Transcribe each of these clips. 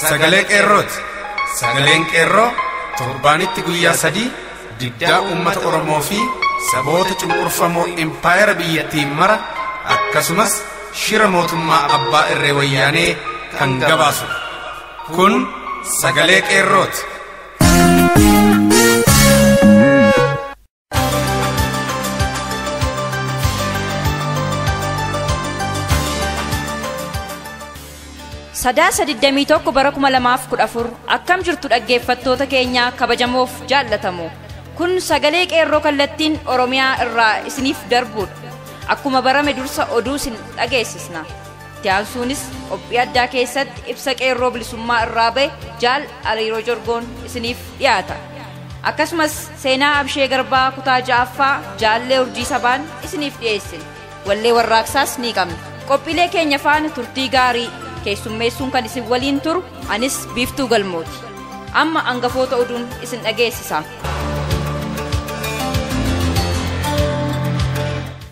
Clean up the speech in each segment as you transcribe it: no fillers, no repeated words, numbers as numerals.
Sagalee Qeerrooti. Sagaleen Qeerroo torbaanitti guyyaa 3 diddaa uummata Oromoo fi saboota cunqurfamoo impaayera biyyattiin mara akkasumas shira mootummaa abbaa irree wayyaanee kan gabaasudha. Kun sagalee Qeerrooti. Sadaasa 21 bara 2014 akkam jirtu dhaggeeffattoota keenyaa kabajamoof jaallatamoo. Kun sagalee Qeerroo kallattiin Oromiyaa irraa isiniif darbudha. Akkuma barame dursa oduu isin dhageessisna. Itti aansuunis qophii addaa keessatti ibsa Qeerroo bilisummaa irraa ba'e Jaal Ariiroo Jorgoon isiniif dhiyaata. Akkasumas seenaa Abshee Garbaa kutaa 6ffaa Jaallee Urjii Sabaan isiniif dhiyeessina. Wallee warraaqsaas ni qabna. Qophiilee keenya faana turtii gaarii keessummeessuun kan isin waliin turu anis Biiftuu Galmooti. Amma hangafoota oduun isin dhageessisa.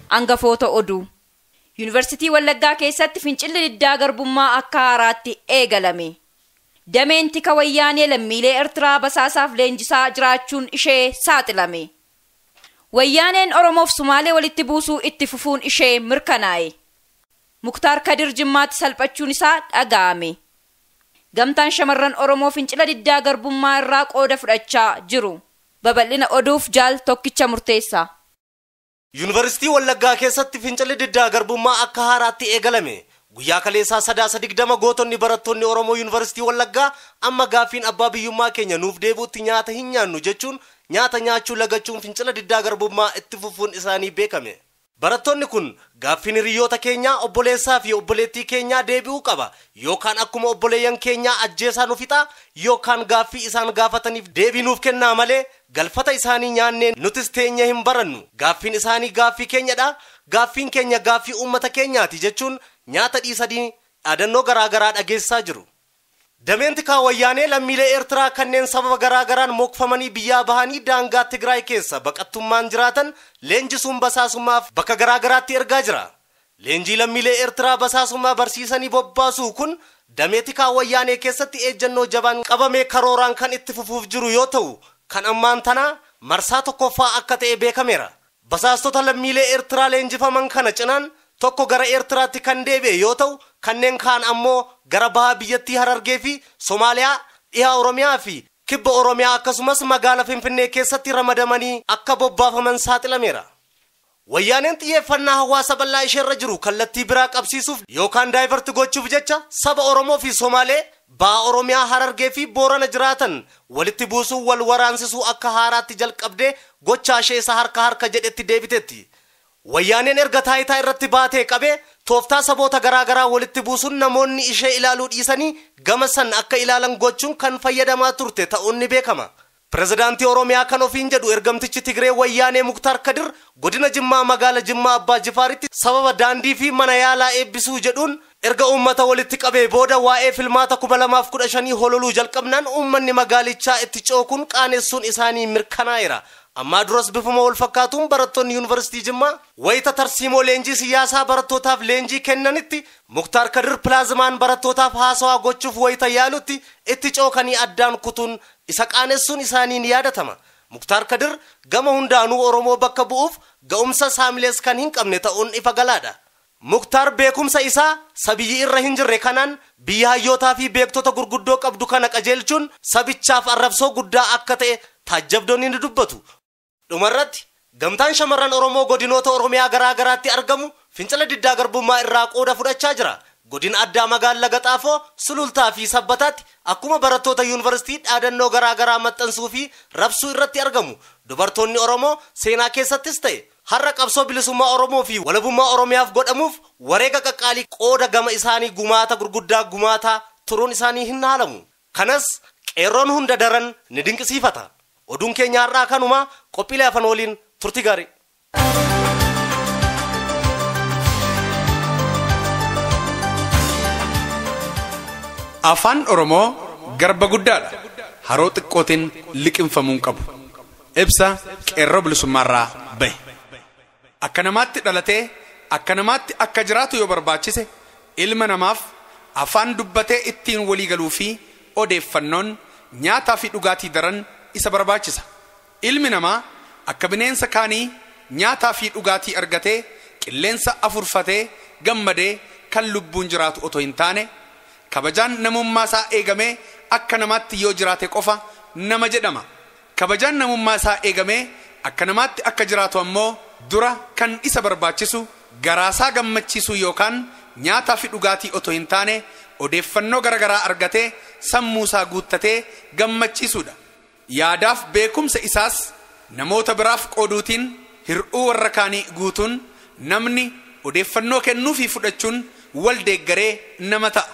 Hangafoota oduu. Yuunivarsiitii Wallaggaa keessatti fincilli diddaa garbummaa akka haaraatti eegalame. Dameen tika wayyaanee lammiilee Eertiraa basaasaaf leenjisaa jiraachuun ishee saaxilame. Wayyaaneen Oromoof Sumaalee walitti buusuu itti fufuun ishee mirkanaa'e. Muktaar Kadir Jimmaatti salphachuun isaa dhaga'ame. Gamtaan shamarran Oromoo fincila diddaa garbummaa irraa qooda fudhachaa jiru. Babal'ina oduuf Jaal Tokkicha Murteessaa. Yuunivarsiitii Wallaggaa keessatti fincilli diddaa garbummaa akka haaraatti eegalame. Guyyaa kaleessaa sadaasa 20 gootonni barattoonni Oromoo Yuunivarsiitii Wallaggaa amma gaaffiin abbaa biyyummaa keenya nuuf deebi'utti nyaata hin nyaannu jechuun nyaata nyaachuu lagachuun fincila diddaa garbummaa itti fufuun isaanii beekame. Barattoonni kun gaaffiin hiriyoota keenyaa obboleessaa fi obboleettii keenyaa deebi'uu qaba yookaan akkuma obboleeyyan keenyaa ajjeesaa nu fixa yookaan gaaffii isaan gaafataniif deebii nuuf kennaa malee galfata isaanii nyaannee nutis teenya hin barannu. Gaaffiin isaanii gaaffii keenyadha, gaaffiin keenya gaaffii uummata keenyaati jechuun nyaata dhiisanii dhaadannoo garaagaraa dhageessisaa jiru. Dameen tikaa wayyaanee lammiilee Eertiraa kanneen sababa garaagaraan mookfamanii biyyaa bahanii daangaa Tigraay keessa baqattummaan jiraatan leenjisuun basaasummaaf bakka garaagaraatti ergaa jira. Leenjii lammiilee Eertiraa basaasummaa barsiisanii bobbaasuu kun damee tikaa wayyaanee keessatti ejjennoo jabaan qabamee karooraan kan itti fufuuf jiru yoo ta'u kan ammaan tanaa marsaa tokkoffaa akka ta'e beekameera. Basaastota lammiilee Eertiraa leenjifaman kana cinaan tokko gara Eertiraatti kan deebi'e yoo ta'u kanneen kaan ammoo gara baha biyyattii Harargee fi Somaaliyaa, dhiha Oromiyaa fi kibba Oromiyaa akkasumas magaala Finfinnee keessatti ramadamanii akka bobbaafaman saaxilameera. Wayyaaneen xiyyeeffannaa hawaasa bal'aa isheerra jiru kallattii biraa qabsiisuuf yookaan daayivarti gochuuf jecha saba Oromoo fi Somaalee baha Oromiyaa Harargee fi Boorana jiraatan walitti buusuu wal waraansisuu akka haaraatti jalqabdee gochaa ishee isa harka harka jedhetti deebiteetti. Wayyaaneen erga taayitaa irratti baatee qabee tooftaa saboota garaagaraa walitti buusuun namoonni ishee ilaaluu dhiisanii gama san akka ilaalan gochuun kan fayyadamaa turte ta'uun ni beekama. Pirezidaantii Oromiyaa kan ofiin jedhu ergamtichi Tigree Wayyaanee Muktaar Kadir godina Jimmaa magaala Jimmaa Abbaa Jifaaritti sababa daandii fi mana yaalaa eebbisuu jedhuun erga uummata walitti qabee booda waa'ee filmaata 2015 hololuu jalqabnaan uummanni magaalichaa itti cookuun qaanessuun isaanii mirkanaa'eera. Ammaa duras bifuma wal fakkaatuun barattoonni Yuunivarsiitii Jimmaa wayita tarsiimoo leenjii siyaasaa barattootaaf leenjii kennanitti Muktaar Kadir pilaazmaan barattootaaf haasawaa gochuuf wayita yaalutti itti cookanii addaan kutuun isa qaanessuun isaanii ni yaadatama. Muktaar Kadir gama hundaanuu Oromoo bakka bu'uuf ga'umsa saamilees kan hin qabne ta'uun ifa galaadha. Muktaar beekumsa isaa sabiyyi irra hin jirre kanaan biyya hayyootaa fi beektota gurguddoo qabdu kana qajeelchuun sabichaaf arrabsoo guddaa akka ta'e taajjabdoonni ni dubbatu. Dhumarratti gamtaan shamarran Oromoo godinoota Oromiyaa garaa garaatti argamu fincila diddaa garbummaa irraa qooda fudhachaa jira. Godina addaa magaalaa Gaxaafoo, Sulultaa fi Sabbataatti akkuma barattoota yuunivarsiitii dhaadannoo garaa garaa maxxansuu fi rabsuu irratti argamu. Dubartoonni Oromoo seenaa keessattis ta'e har'a qabsoo bilisummaa Oromoo fi walabummaa Oromiyaaf godhamuuf wareega qaqqaalii qooda gama isaanii gumaata gurguddaa gumaataa turuun isaanii hin haalamu. Kanas qeerroon hunda daran ni dinqisiifata. Oduun keenya har'aa kanuma qophiilee hafan waliin turtii gaarii. Afaan Oromoo garba guddaadha. Haroo xiqqootiin liqimfamuu hin qabu. Ibsa Qeerroo bilisummaarraa bahe. Akka namaatti dhalatee akka namaatti akka jiraatu yoo barbaachise ilma namaaf afaan dubbatee ittiin walii galuu fi odeeffannoon nyaataa fi dhugaatii daran isa barbaachisa. Ilmi namaa akka bineensa kaanii nyaataa fi dhugaatii argatee qilleensa afurfatee gammadee kan lubbuun jiraatu otoo hin taane kabajaan namummaa isaa eegamee akka namaatti yoo jiraate qofa nama jedhama. Kabajaan namummaa isaa eegamee akka namaatti akka jiraatu ammoo dura kan isa barbaachisu garaasaa gammachiisuu yookaan nyaataa fi dhugaatii otoo hin taane odeeffannoo garaagaraa argatee sammuu isaa guuttatee gammachiisuudha. Yaadaaf beekumsa isaas namoota biraaf qooduutiin hir'uu warra kaanii guutuun namni odeeffannoo kennuu fi fudhachuun wal deeggaree nama ta'a.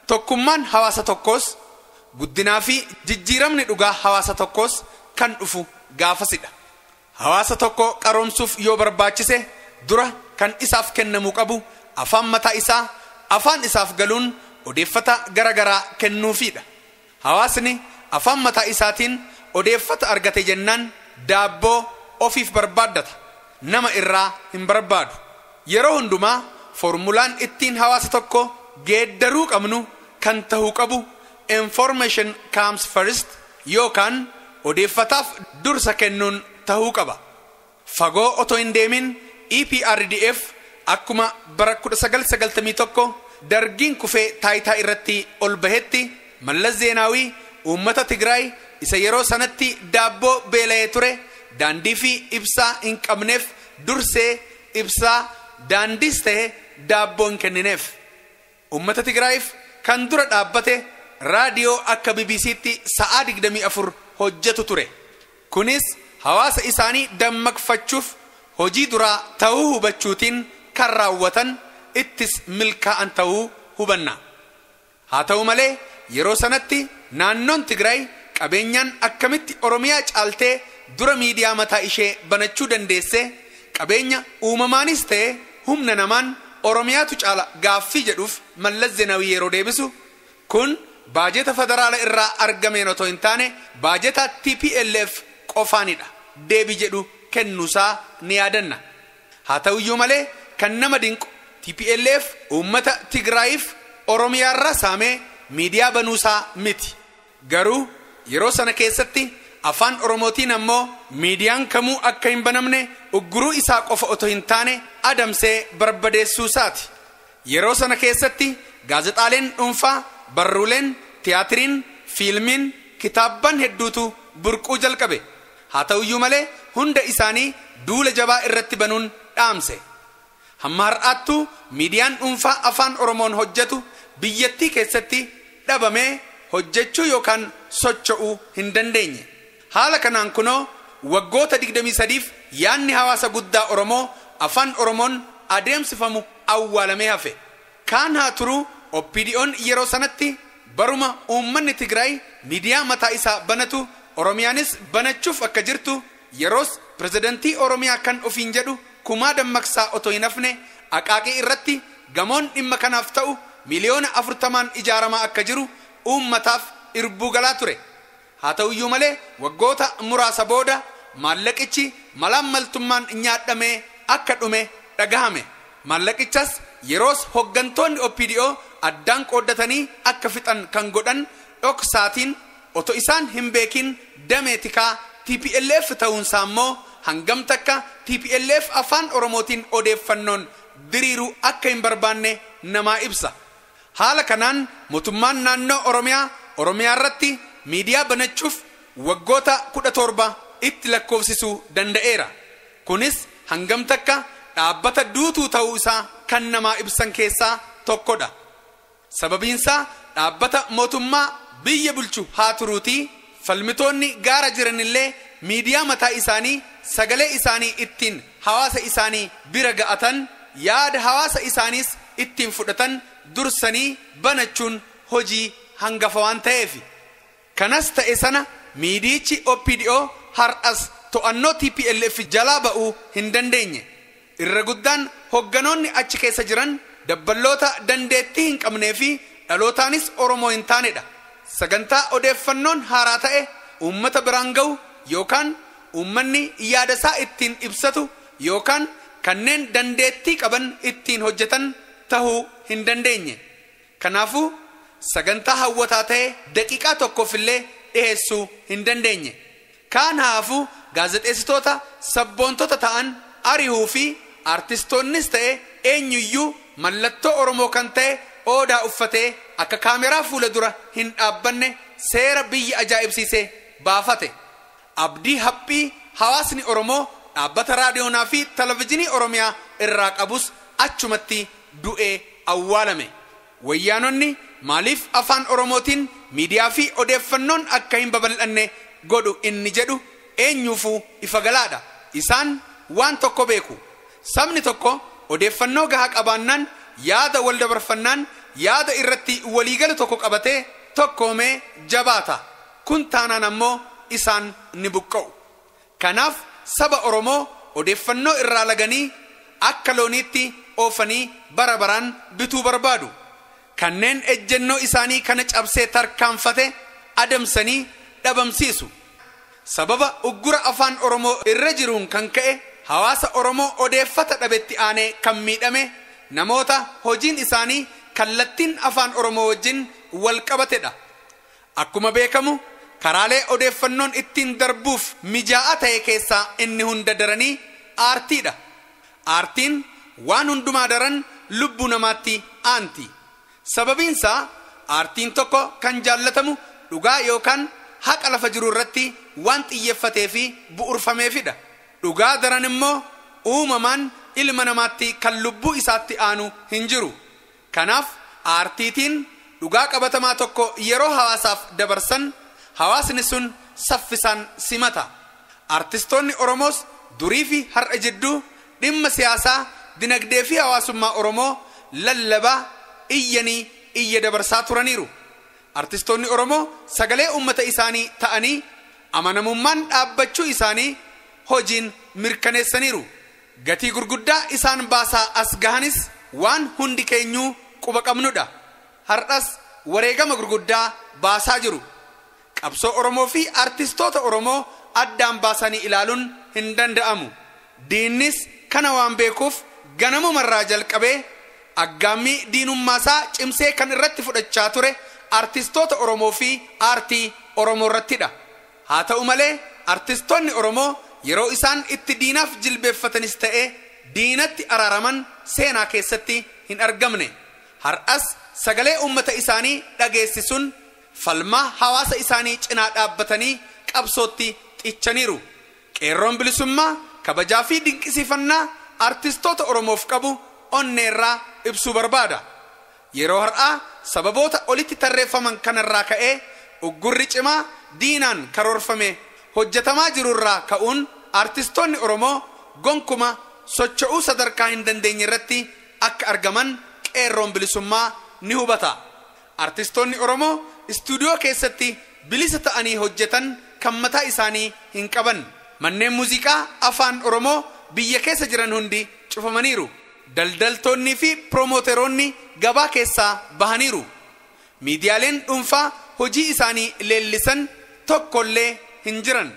Tokkummaan hawaasa tokkoos guddinaa fi jijjiiramni dhugaa hawaasa tokkoos kan dhufu gaafasidha. Hawaasa tokko qaroomsuuf yoo barbaachise dura kan isaaf kennamuu qabu afaan mataa isaa afaan isaaf galuun odeeffata garaagaraa kennuufiidha. Hawaasni afaan mataa isaatiin odeeffata argate jennaan daabboo ofiif barbaaddata, nama irraa hin barbaadu. Yeroo hundumaa foormulaan ittiin hawaasa tokko geeddaruu qabnu kan tahuu qabu information comes first yookaan odeeffataaf dursa kennuun tahuu qaba. Fagoo otoo hin deemin EPRDF akkuma bara 1991 dargiin kufee taayitaa irratti ol bahetti Mallas Zeenaawii uummata Tigraay isa yeroo sanatti daabboo beela'ee ture daandii fi ibsaa hin qabneef dursee ibsaa daandiis ta'e daabboo hin kennineef. Uummata Tigraayiif kan dura dhaabbate raadiyoo akka BBC'tti sa'aa 24 hojjetu ture. Kunis hawaasa isaanii dammaqfachuuf hojii duraa ta'uu hubachuutiin kan raawwatan ittis milkaa'an ta'uu hubanna. Haa ta'u malee yeroo sanatti naannoon Tigraay qabeenyaan akkamitti Oromiyaa caaltee dura miidiyaa mataa ishee banachuu dandeesse qabeenya uumamaanis ta'e humna namaan Oromiyaatu caala gaaffii jedhuuf Mallas Zeenaawii yeroo deebisu kun baajeta federaala irraa argameen otoo hin taane baajeta TPLF qofaanidha deebii jedhu kennuusaa ni yaadanna. Haa ta'uyyuu malee kan nama dinqu TPLF uummata Tigraayiif Oromiyaarraa saamee miidiyaa banuusaa miti. Garuu yeroo sana keessatti afaan Oromootiin ammoo miidiyaan kamuu akka hin banamne ugguruu isaa qofa otoo hin taane adamsee barbadeessuu isaati. Yeroo sana keessatti gaazexaaleen dhuunfaa, barruuleen, tiyaatiriin, fiilmiin, kitaabban hedduutu burquu jalqabe. Haa ta'uyyuu malee hunda isaanii duula jabaa irratti banuun dhaamse. Hamma har'aattuu miidiyaan dhuunfaa afaan Oromoon hojjetu biyyattii keessatti dhabamee hojjechuu yookaan socho'uu hin dandeenye. Haala kanaan kunoo waggoota 23f yaanni hawaasa guddaa Oromoo afaan Oromoon adeemsifamu awwaalamee hafe. Kaan haa turuu OPDO'n yeroo sanatti baruma uummanni Tigraay miidiyaa mataa isaa banatu Oromiyaanis banachuuf akka jirtu yeroos pirezidantii Oromiyaa kan ofiin jedhu Kumaa Dammaqsaa otoo hin hafne Aqaaqii irratti gamoon dhimma kanaaf ta'u miliyoona 40 ijaaramaa akka jiru uummataaf irbuu galaa ture. Haa ta'uyyuu malee waggoota muraasa booda maallaqichi malaammaltummaan nyaadhamee akka dhume dhagahame. Maallaqichas yeroos hoggantoonni OPDO addaan qooddatanii akka fixan kan godhan dhoksaatiin otoo isaan hin beekin damee tikaa TPLF ta'uunsaa immoo hangam takka TPLF afaan Oromootiin odeeffannoon diriiruu akka hin barbaanne namaa ibsa. Haala kanaan mootummaan naannoo Oromiyaa Oromiyaa irratti miidiyaa banachuuf waggoota 17 itti lakkoofsisuu danda'eera. Kunis hangam takka dhaabbata duutuu ta'uu isaa kan namaa ibsan keessaa tokkodha. Sababiinsaa dhaabbata mootummaa biyya bulchu haa turuutii falmitoonni gaara jiranillee miidiyaa mataa isaanii sagalee isaanii ittiin hawaasa isaanii bira ga'atan yaada hawaasa isaaniis ittiin fudhatan dursanii banachuun hojii hangafa waan ta'eef. Kanas ta'e sana miidiyichi OPDO har'as to'annoo TPLF jalaa ba'uu hin dandeenye. Irra guddaan hogganoonni achi keessa jiran dabballoota dandeettii hin qabnee fi dhalootaanis Oromoo hin taanedha. Sagantaa odeeffannoon haaraa ta'e uummata biraan ga'u yookaan uummanni yaadasaa ittiin ibsatu yookaan kanneen dandeettii qaban ittiin hojjetan tahuu hin dandeenye. Kanaafuu sagantaa hawwataa ta'e daqiiqaa tokkoof illee dhiheessuu hin dandeenye. Kaan haafu gaazexeessitoota sabboontota ta'an ari'uu fi artistoonnis ta'e eenyuyyuu mallattoo Oromoo kan ta'e odaa uffatee akka kaameraa fuula dura hin dhaabbanne seera biyya ajaa'ibsiisee baafate. Abdii haphii hawaasni Oromoo dhaabbata raadiyoonaa fi televezyiinii Oromiyaa irraa qabus achumatti du'ee awwaalame. Wayyaanonni maaliif afaan Oromootiin miidiyaa fi odeeffannoon akka hin babal'anne godhu inni jedhu eenyuufuu ifa galaadha. Isaan waan tokko beeku. Sabni tokko odeeffannoo gahaa qabaannaan, yaada wal dabarfannaan, yaada irratti waliigalu tokko qabatee tokkoomee jabaata. Kun taanaan ammoo isaan ni buqqa'u. Kanaaf saba Oromoo odeeffannoo irraa laganii akka looniitti oofanii bara baraan bituu barbaadu. Kanneen ejjennoo isaanii kana cabsee tarkaanfate adamsanii dhabamsiisu. Sababa uggura afaan Oromoo irra jiruun kan ka'e hawaasa Oromoo odeeffata dhabetti aanee kan miidhame namoota hojiin isaanii kallattiin afaan Oromoo wajjin wal qabatedha. Akkuma beekamu karaalee odeeffannoon ittiin darbuuf mijaa'aa ta'e keessaa inni hunda daranii aartiidha. Aartiin waan hundumaa daran lubbuu namaatti aanti. Sababiinsaa aartiin tokko kan jaallatamu dhugaa yookaan haqa lafa jiru irratti waan xiyyeeffatee fi bu'urfameefidha. Dhugaa daran immoo uumamaan ilma namaatti kan lubbuu isaatti aanu hin jiru. Kanaaf aartiitiin dhugaa qabatamaa tokko yeroo hawaasaaf dabarsan hawaasni sun saffisaan simata. Artistoonni Oromoos durii fi har'a jidduu dhimma siyaasaa, dinagdee fi hawaasummaa Oromoo lallabaa iyyanii iyya dabarsaa turaniiru. Artistoonni Oromoo sagalee uummata isaanii ta'anii amanamummaan dhaabbachuu isaanii hojiin mirkaneessaniiru. Gatii gurguddaa isaan baasaa as gahanis waan hundi keenyuu quba qabnudha. Har'as wareegama gurguddaa baasaa jiru. Qabsoo Oromoo fi artistoota Oromoo addaan baasanii ilaaluun hin danda'amu. Diinnis kana waan beekuuf ganamumarraa jalqabee aggaammii diinummaasaa cimsee kan irratti fudhachaa ture artistoota Oromoo fi aartii Oromoo irrattidha. Haa ta'u malee artistoonni Oromoo yeroo isaan itti diinaaf jilbeeffatanis ta'e diinatti araaraman seenaa keessatti hin argamne. Har'as sagalee uummata isaanii dhageessisuun falmaa hawaasa isaanii cinaa dhaabbatanii qabsootti xichaniiru. Qeerroon bilisummaa kabajaa fi dinqisiifannaa artistoota Oromoof qabu onneerraa ibsuu barbaada. Yeroo har'aa sababoota olitti tarreeffaman kanarraa ka'ee uggurri cimaa diinaan karoorfame hojjetamaa jirurraa ka'uun artistoonni Oromoo gonkuma socho'uu sadarkaa hin dandeenye irratti akka argaman qeerroon bilisummaa ni hubata. Artistoonni Oromoo istuudiyoo keessatti bilisa ta'anii hojjetan kan mataa isaanii hin qaban. Manneen muuziqaa afaan Oromoo biyya keessa jiran hundi cufamaniiru. Daldaltoonni fi piroomoteroonni gabaa keessaa bahaniiru. Miidiyaaleen dhuunfaa hojii isaanii leellisan tokkollee hin jiran.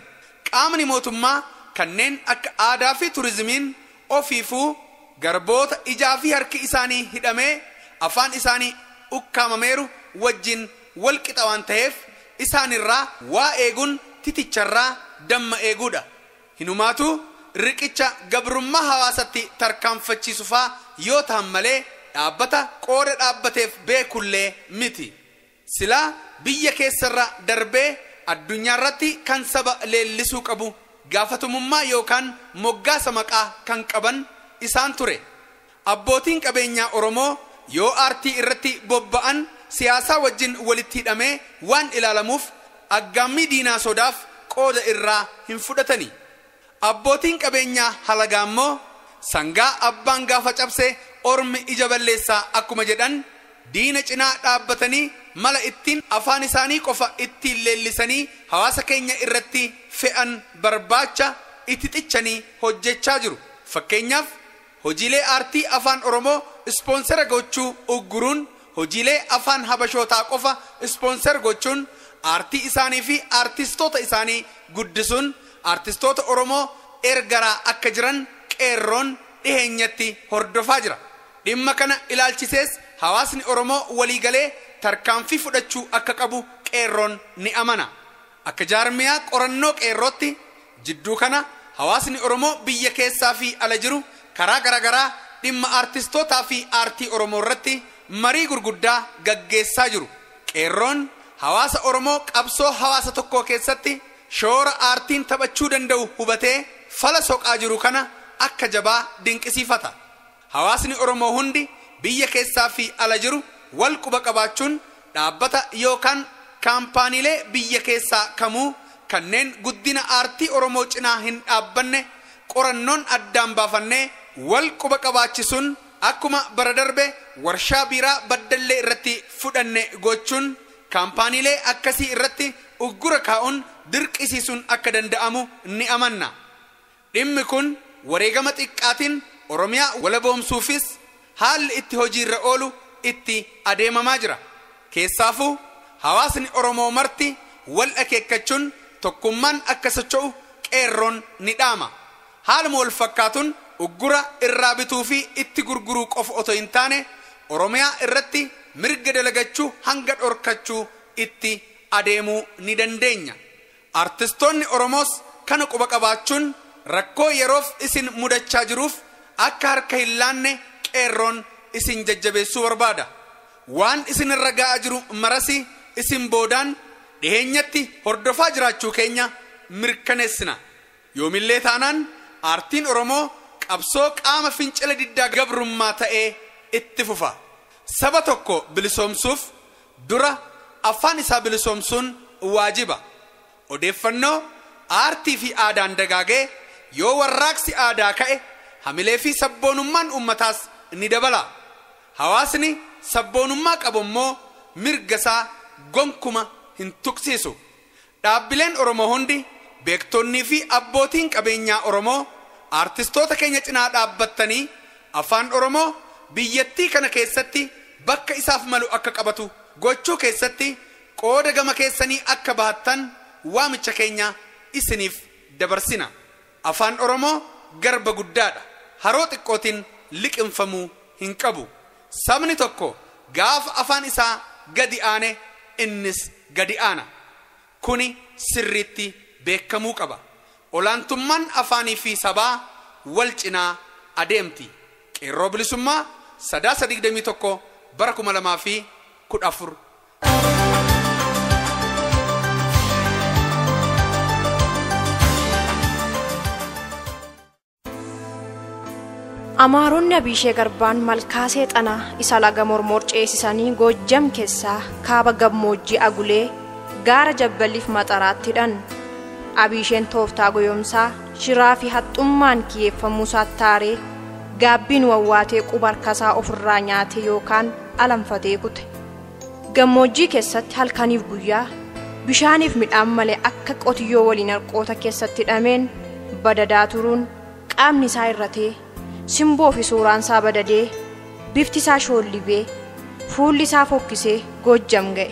Qaamni mootummaa kanneen akka aadaa fi turizimiin ofiifuu garboota ijaa fi harki isaanii hidhamee afaan isaanii ukkaamameeru wajjin wal qixa waan ta'eef isaanirraa waa eeguun titicharraa damma eeguudha. Hinumaatu riqicha gabrummaa hawaasatti tarkaanfachiisu faa yoo ta'an malee dhaabbata qooda dhaabbateef beekullee miti. Silaa biyya keessarra darbee addunyaarratti kan saba leellisuu qabu gaafatamummaa yookaan moggaasa maqaa kan qaban isaan ture. Abbootiin qabeenyaa Oromoo yoo aartii irratti bobba'an siyaasaa wajjin walitti hidhamee waan ilaalamuuf aggaammii diinaa sodaaf qooda irraa hin fudhatani. Abbootiin qabeenyaa halagaa immoo sangaa abbaan gaafa cabse ormi ija balleessaa akkuma jedhan diina cinaa dhaabbatanii mala ittiin afaan isaanii qofa ittiin leellisanii hawaasa keenya irratti fe'an barbaacha itti xichanii hojjechaa jiru. Fakkeenyaaf hojiilee aartii afaan Oromoo ispoonsera gochuu ugguruun, hojiilee afaan habashootaa qofa ispoonsera gochuun, aartii isaanii fi aartistoota isaanii guddisuun aartistoota Oromoo ergaraa akka jiran qeerroon dhiheenyatti hordofaa jira. Dhimma kana ilaalchisees hawaasni Oromoo waliigalee tarkaanfii fudhachuu akka qabu qeerroon ni amana. Akka jaarmiyaa qorannoo qeerrootti jidduu kana hawaasni Oromoo biyya keessaa fi ala jiru karaa garaagaraa dhimma aartistootaa fi aartii Oromoo irratti marii gurguddaa gaggeessaa jiru. Qeerroon hawaasa Oromoo qabsoo hawaasa tokkoo keessatti shoora aartiin taphachuu danda'u hubatee fala soqaa jiru kana akka jabaa dinqisiifata. Hawaasni Oromoo hundi biyya keessaa fi ala jiru wal quba qabaachuun dhaabbata yookaan kaampaaniilee biyya keessaa kamuu kanneen guddina aartii Oromoo cinaa hin dhaabbanne qorannoon addaan baafannee wal quba qabaachisuun akkuma bara darbe warshaa biiraa baddallee irratti fudhanne gochuun kaampaaniilee akkasii irratti uggura kaa'uun dirqisiisuun akka danda'amu ni amanna. Dhimmi kun wareegama xiqqaatiin Oromiyaa walaboomsuufis haalli itti hojiirra oolu itti adeemamaa jira. Keessaafuu hawaasni Oromoo marti wal akeekkachuun tokkummaan akka socho'u qeerroon ni dhaama. Haaluma wal fakkaatuun uggura irraa bituu fi itti gurguruu qofa otoo hin taane Oromiyaa irratti mirga dalagachuu hanga dhorkachuu itti adeemuu ni dandeenya. Artistoonni Oromoos kana quba qabaachuun rakkoo yeroof isin mudachaa jiruuf akka harka hin laanne qeerroon isin jajjabeessuu barbaada. Waan isin irra ga'aa jiru marasi isin boodaan dhiheenyatti hordofaa jiraachuu keenya mirkaneessina. Yoomillee taanaan aartiin Oromoo qabsoo qaama fincila diddaa gabrummaa ta'ee itti fufa. Saba tokko bilisoomsuuf dura afaan isaa bilisoomsuun waajiba. Odeeffannoo aartii fi aadaan dagaagee yoo warraaqsi aadaa ka'e hamilee fi sabboonummaan uummataas ni dabala. Hawaasni sabboonummaa qabu immoo mirga isaa gonkuma hin tuqsiisu. Dhaabbileen Oromoo hundi beektonnii fi abbootiin qabeenyaa Oromoo aartistoota keenya cinaa dhaabbattanii afaan Oromoo biyyattii kana keessatti bakka isaaf malu akka qabatu gochuu keessatti qooda gama keessanii akka bahattan waamicha keenya isiniif dabarsina. Afaan Oromoo garba guddaadha. Haroo xiqqootiin liqinfamuu hin qabu. Sabni tokko gaafa afaan isaa gadi aane innis gadi aana. Kuni sirriitti beekamuu qaba. Olaantummaan afaanii fi sabaa wal cinaa adeemti. Qeerroo bilisummaa Sadaasa 21 bara 2014. Amaaronni Abiishee Garbaan malkaa seexanaa isa laga mormor ceesisanii Goojjam keessaa kaaba gammoojjii Agulee gaara Jabbaliif Maxaraatti hidhan. Abiisheen tooftaa goyoomsaa shiraa fi haxxummaan kiyyeeffamuu taaree gaabbiin wawwaatee quba harkasaa ofirraa nyaate yookaan alanfatee kute. Gammoojjii keessatti halkaniif guyyaa bishaaniif midhaan malee akka qotiyyoo waliin harqoota keessatti hidhameen badadaa turuun qaamni isaa irratee simboo fi suuraan isaa badadee bifti isaa shoollibee fuulli isaa fokkisee Goojjam ga'e.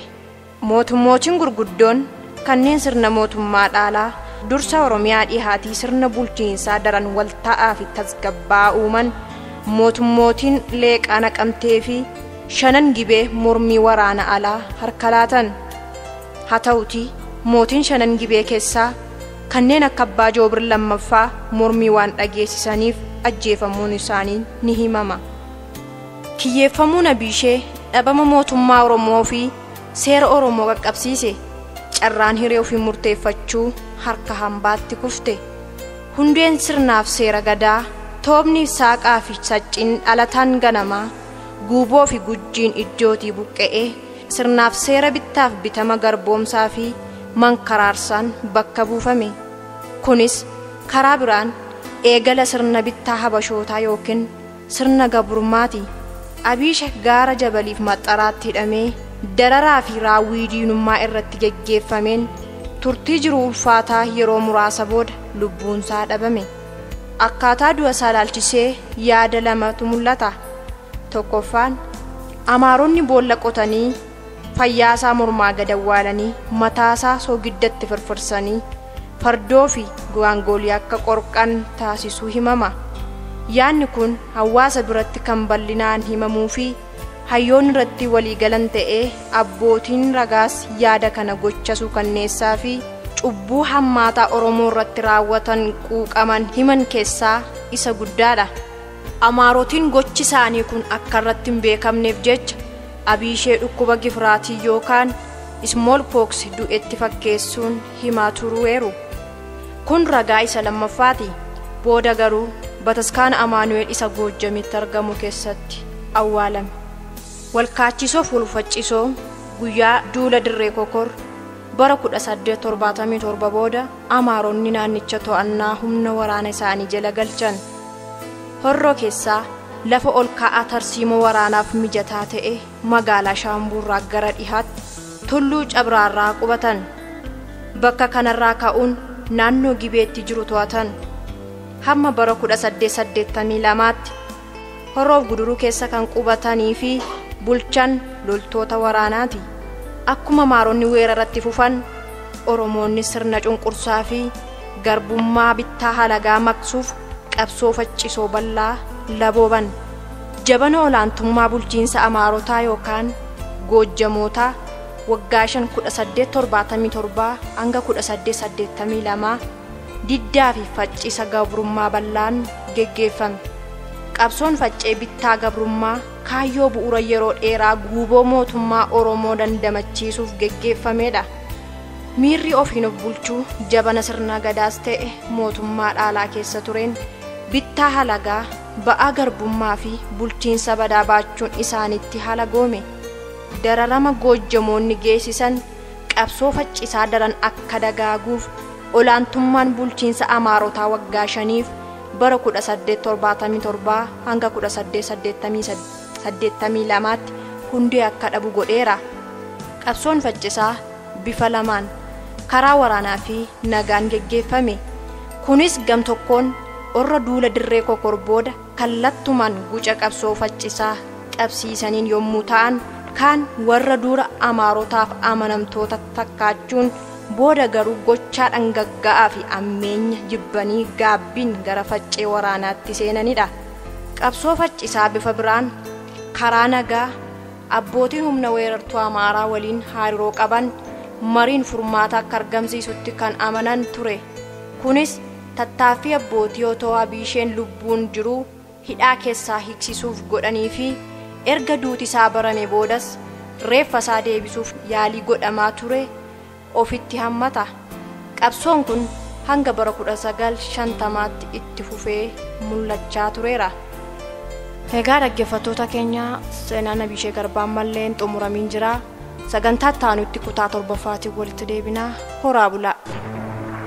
Mootummootiin gurguddoon kanneen sirna mootummaa dhaalaa dursa Oromiyaa dhihaatii sirna bulchiinsaa daran walta'aa fi tasgabbaa uuman mootummootiin Leeqaa Naqamtee fi Shanan Gibee mormii waraana alaa harka laatan. Haa ta'utii mootiin Shanan Gibee keessaa kanneen akka Abbaa Joobir lammaffaa mormii waan dhageessisaniif ajjeefamuun isaanii ni himama. Kiyyeeffamuun Abiishee dhabama mootummaa Oromoo fi seera Oromoo qaqqabsiise. Carraan hiree ofii murteeffachuu harka hambaatti kufte. Hundeen sirnaaf seera gadaa, toobni saaqaa fi sacciin dhalataan ganamaa, guuboo fi gujjiin iddootii buqqa'ee sirnaaf seera bittaaf bitama garboomsaa fi mankaraarsaan bakka buufame. Kunis karaa biraan eegala sirna bittaa habashootaa yookiin sirna gabrummaati. Abiishe gaara Jabaliif Maxxaraatti hidhamee dararaa fi raawwii diinummaa irratti geggeeffameen turtii jiru ulfaataa yeroo muraasa booda lubbuunsaa dhabame. Akkaataa du'a isaa ilaalchisee yaada lamatu mul'ata. Tokkoffaan Amaaronni boolla qotanii fayyaasaa mormaa gad awwaalanii mataasaa soogiddatti firfirsanii fardoo fi gaangolii akka qorqan taasisuu himama. Yaadni kun hawaasa biratti kan bal'inaan himamuu fi Hayyoon irratti walii galan ta'ee abbootiin ragaas yaada kana gocha suukanneessaa fi cubbuu hammaataa Oromoo irratti raawwatan quuqaman himan keessaa isa guddaadha. Amaarotiin gochi isaanii kun akka irratti hin beekamneef jecha Abiishee dhukkuba gifraatii yookaan smallpox du'etti fakkeessuun himaa turuweeru. Kun ragaa isa lammaffaati. Booda garuu bataskaana Amaanu'el isa Goojjamitti argamu keessatti awwaalame. Walkaachisoo fi walfaccisoo guyyaa duula dirree kokor bara 1877 booda Amaaronni naannicha to'annaa humna waraana isaanii jala galchan. Horroo keessaa lafa ol ka'aa tarsiimoo waraanaaf mijataa ta'e magaalaa Shaambuurraa gara dhihaatti tulluu Cabraarraa qubatan. Bakka kanarraa ka'uun naannoo Gibeetti jiru to'atan. Hamma bara 1882tti Horroof Guduruu keessa kan qubatanii fi bulchan loltoota waraanaati. Akkuma Amaaronni weerarratti fufan Oromoonni sirna cunqursaa fi garbummaa bittaa halagaa maqsuuf qabsoo faccisoo bal'aa labooban. Jabana olaantummaa bulchiinsa Amaarotaa yookaan Goojjamootaa waggaa 1877 hanga 1882 diddaa fi faccisa gabrummaa bal'aan geggeeffame. Qabsoon faccee bittaa gabrummaa kaayyoo bu'uura yeroo dheeraa guuboo mootummaa Oromoo dandamachiisuuf geggeeffamedha. Miirri ofiin of bulchuu jabana sirna gadaas ta'e mootummaa dhaalaa keessa tureen bittaa halagaa ba'aa garbummaa fi bulchiinsa badaa baachuun isaanitti halagoome. Dararama Goojjamoonni geessisan qabsoo faccisaa daran akka dagaaguuf olaantummaan bulchiinsa Amaarotaa waggaa 5 bara 1877 hanga 1882tti hundee akka dhabu godheera. Qabsoon faccisaa bifa lamaan karaa waraanaa fi nagaan geggeeffame. Kunis gam tokkoon orra duula dirree kokor booda kallattumaan guca qabsoo faccisaa qabsiisaniin yommuu ta'an, kaan warra dura Amaarotaaf amanamtoota takkaachuun booda garuu gochaa dhangaggaa'aa fi ammeenya jibbanii gaabbiin gara faccee waraanaatti seenanidha. Qabsoo faccisaa bifa biraan karaa nagaa abbootiin humna weerartuu Amaaraa waliin hariiroo qaban mariin furmaata akka argamsiisutti kan amanan ture. Kunis tattaaffii abbootii otoo Abiisheen lubbuun jiruu hidhaa keessaa hiiksisuuf godhanii fi erga duuti isaa barame boodas reeffa isaa deebisuuf yaalii godhamaa ture ofitti hammata. Qabsoon kun hanga bara 1950tti itti fufee mul'achaa tureera. Egaa dhaggeeffattoota keenya, seenaan Abiishee Garbaa ammallee hin xumuramiin jira. Sagantaa taanutti kutaa 7ffaatiin walitti deebinaa. Horaa bulaa.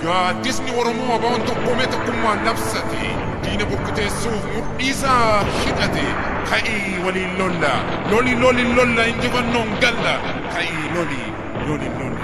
Gaaddisni Oromoo abaa'oon tokkoomee tokkummaan labsate diina burkuteessuuf mudhiisaa hidhate. Ka'ii waliin lolla, loli loli lolla, injifannoon galla. Ka'ii loli loli loli.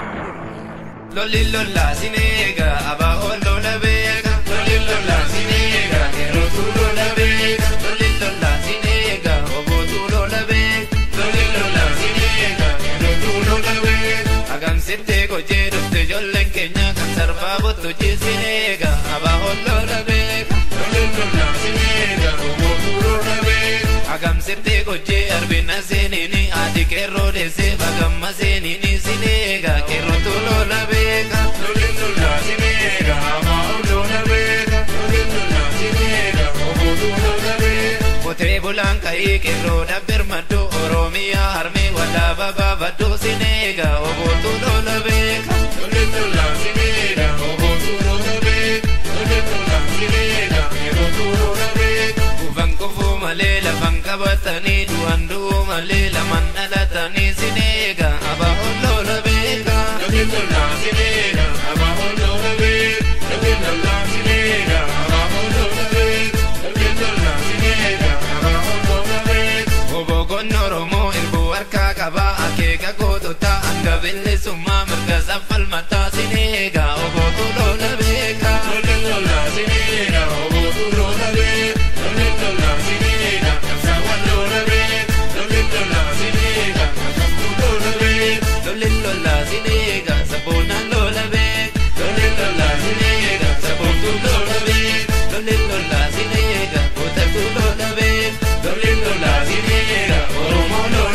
Loli lolla sineega abaa'oon lola beeka. Loli lolla sineega yerootu lola beeka. Loli lolla sineega obootu lola beeka. Loli lolla sineega yerootu lola beeka. Agamsittee gojee dhufte ijoolleen keenya kan sarbaa bottu jisineega abaa'oon lola beeka. Loli lolla sineega obootu lola beeka. Agamsittee gojee arbina seenini adi qeerroo deessee bagamma seenini sineega qeerrootu lola beeka. Loli lolla sineega abaa'oon lola beeka. Loli lolla sineega obootu lola beeka. Qotee bulaan ka'ii qeerroo dhabbir maddu Oromiyaa harmee walaabaa baabaddu sineega obootu lola beeka. Loli lolla sineega obootu lola beeka. Loli lolla sineega qeerrootu lola beeka. Kufan kufuu malee lafan qabatanii du'an du'uu malee laman dhalatanii sineega abaa'oon lola beeka. Loli lolla sineega abaa'oon lola beeka. Loli lolla sineega abaa'oon lola beeka. Loli lolla sineega abaa'oon lola beeka. Obogon Oromoo irbuu harkaa qabaa akeeka goototaa hanga bilisummaa mirga saffalmataa sineega obootu lola beeka. Loli lolla sineega obootu lola beeka. Loli lolla sineega qabsaawwan lola beeka. Loli lolla sineega qabsaaftuu lola beeka. Loli lolla sineega sabboonaan lola beeka. Loli lolla sineega sabboontuu lola beeka. Loli lolla sineega gootatu lola beeka. Loli lolla sineega Oromoo lola.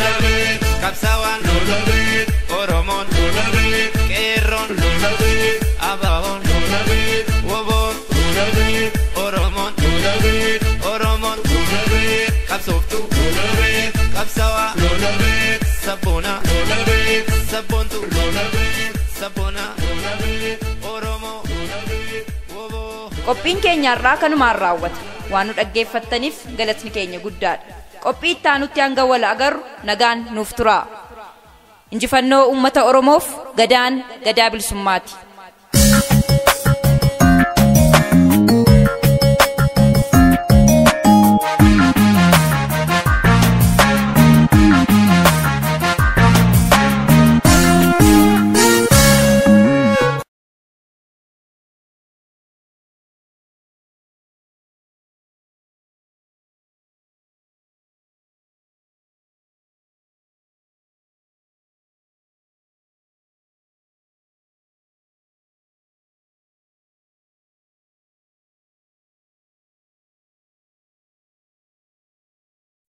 Sabboona sabboontu sabboona Oromoo woboo. Qophiin keenya har'aa kanumaan raawwata. Waan nu dhaggeeffattaniif galatni keenya guddaadha. Qophii itti aanutti hanga wal agarru nagaan nuuf turaa. Injifannoo uummata Oromoof gadaan gadaa bilisummaati.